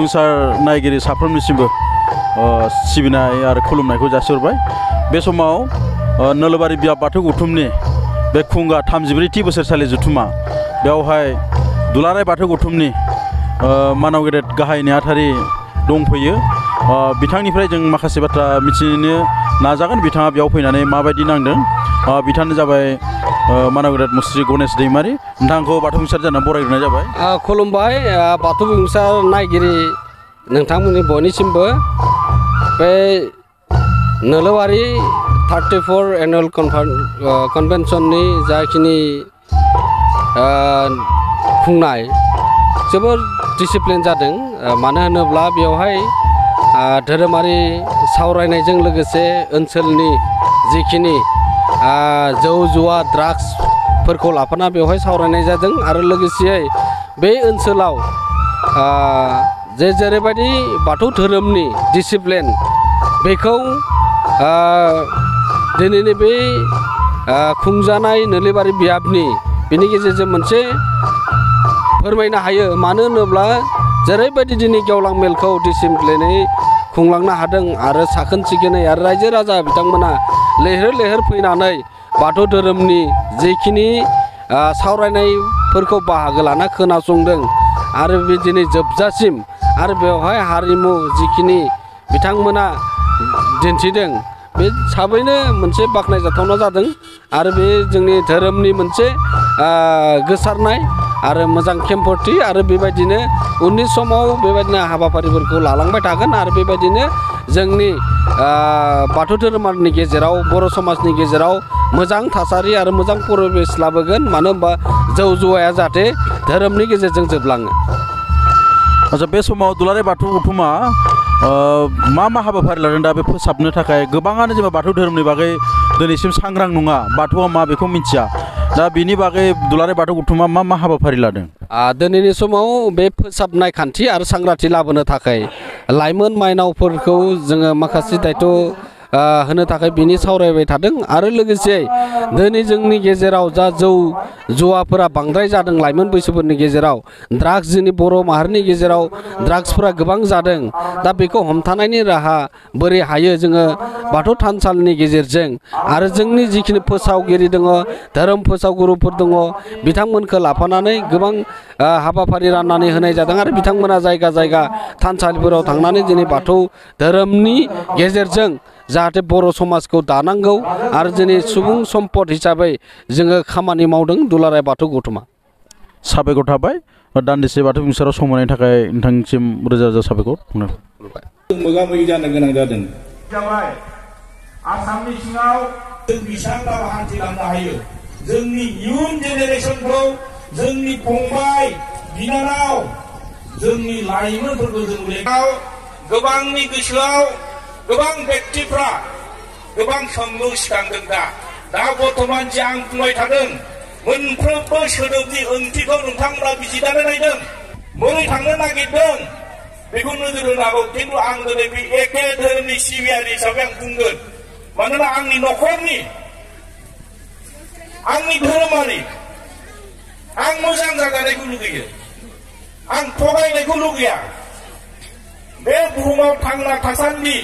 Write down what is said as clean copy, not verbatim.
संसार नायगिरि साफ्रोमनिसिमबो सिबिनाय आरो खुलुमनायखौ जासिहरबाय। बे समाव नोलोबारि बियाब बाथौ गौथुमनि बे खुंगा 34थि बोसोरसालि जथुमा बेवहाय दुलाराय बाथौ गौथुमनि मानाव गेदेर गाहाय नेहाथारि दंफैयो। बिथांनिफ्राय जों माखासे बाथ्रा मिथिनो नाजागोन। बिथाङा बेयाव फैनानै माबायदि नांदों। बिथाङानो जाबाय मानाव गेदेर मुस्रि गणेश दैमारि। नोंथांखौ बाथौ बिंसार जानानै बरायग्रोनाय जाबाय। खुलुमबाय बाथौ बिंसार नायगिरि नोंथांमोननि बयनिसिमबो बे नोलोबारि 34 एनुअल कन्भेन्सननि जाखिनि खुंनाय जोबोर डिसिप्लिन जादों। मानो होनोब्ला बेवहाय धोरोमारि सावरायनायजों लोगोसे ओनसोलनि जिखिनि जौ जुवा ड्राग्सफोरखौ लाफाना बेवहाय सावरायनाय जादों आरो लोगोसे बे ओनसोलाव जेरैबायदि बाथौ धोरोमनि डिसिप्लिन बेखौ दिनैनि बे खुंजानाय नोलोबारि बियाबनि बेनि गेजेरजों मोनसे फोरमायनो हायो। मानो होनोब्ला जेरैबायदि दिनै गेवलां मेलखौ डिसिप्लिनै खुंलांनो हादों आरो साखोन सिखोनै आरो रायजो राजा बिथांमोना लैहोर लैहोर फैनानै बाथौ धोरोमनि जिखिनि सावरायनायफोरखौ बाहागो लाना खोनासंदों आरो बे दिनै जोबजासिम आरो बेवहाय हारिमु जिखिनि बिथांमोना दिन्थिदों बे थाबैनो मोनसे बाख्नायजाथावना जादों आरो बे जोंनि धोरोमनि मोनसे गोसारनाय आरो मोजां खेम्फथि आरो बेबायदिनो उननि समाव बेबायदिनो हाबाफारिफोरखौ लालांबाय थागोन आरो बेबायदिनो जोंनि बाथौ धोरोमनि गेजेराव बर' समाजनि गेजेराव मोजां थासारि आरो मोजां परिबेस लाबोगोन। मानो होनबा जौ जुवाया जाहाथे धोरोमनि गेजेरजों जोबलाङो। आচ্ছা बे समाव दुलाराय बाथौ गौथुमा मा हाबाफारि लादों दा बे फोसाबनो थाखाय? गोबाङानो जेनेबा बाथौ धोरोमनि बागै दिनैसिम सांग्रां नङा, बाथौआ मा बेखौ मिथिया। दा बिनि बागै दुलाराय बाथौ गौथुमा मा हाबाफारि लादों? दिनैनि समाव बे फोसाबनाय खान्थि आरो सांग्रांथि लाबोनो थाखाय लाइमोन माइनावफोरखौ जोङो माखासे दायथ' होनो थाखाय बिनि सावरायबाय थादों आरो लोगोसे दिनै जोंनि गेजेराव जा जौ जुवाफोरा बांद्राय जादों लाइमोन बैसोफोरनि गेजेराव, ड्राग्स जोंनि बर' माहारिनि गेजेराव ड्राग्सफोरा गोबां जादों। दा बेखौ हमथानायनि राहा बोरै हायो जोङो बाथौ थानसालिनि गेजेरजों आरो जोंनि जिखिनि फोसावगिरि दङ, धोरोम फोसावगुरुफोर दङ, बिथांमोनखौ लाफानानै गोबां हाबाफारि राननानै होनाय जादों आरो बिथांमोना जायगा जायगा थानसालिफोराव थांनानै दिनै बाथौ धोरोमनि गेजेरजों जाहाथे बर' समाजखौ दानांगौ आरो दिनै सुबुं सम्पद हिसाबै जोङो खामानि मावदों दुलाराय बाथौ गौथुमा। साबायखर थाबाय। दान्दिसे बाथौ बिंसाराव सम होनायनि थाखाय नोंथांनिसिम रोजा रोजा साबायखर। मोगा मोगि जानो गोनां जादों। जाबाय आसामनि सिङाव जों बेसेबां दावहा हान्थिलांनो हायो। जोंनि इयुन जेनेरेसनखौ, जोंनि फंबाय बिनानाव, जोंनि लाइमोनफोरखौ जों लेखायाव गोबांनि गोसोआव गोबां व्यक्तिफ्रा गोबां सोंलु सिखांदों। दा बर्थमान जे आं बुंबाय थादों मोनफ्रोमबो सोदोबनि ओंथिखौ नोंथांमोना बिजिरनानै नायदों, बोरै थांनो नागिरदों बेखौ नोजोर होनांगौ। खिन्थु आं दिनै बे एखे धोरोमनि सिबियारि हिसाबै आं बुंगोन। मानोना आंनि न'खरनि, आंनि धोरोमारि, आं मोजां जाजानायखौ लुगैयो, आं थगायनायखौ लुगैया। बे बुहुमाव थांना थासान्दि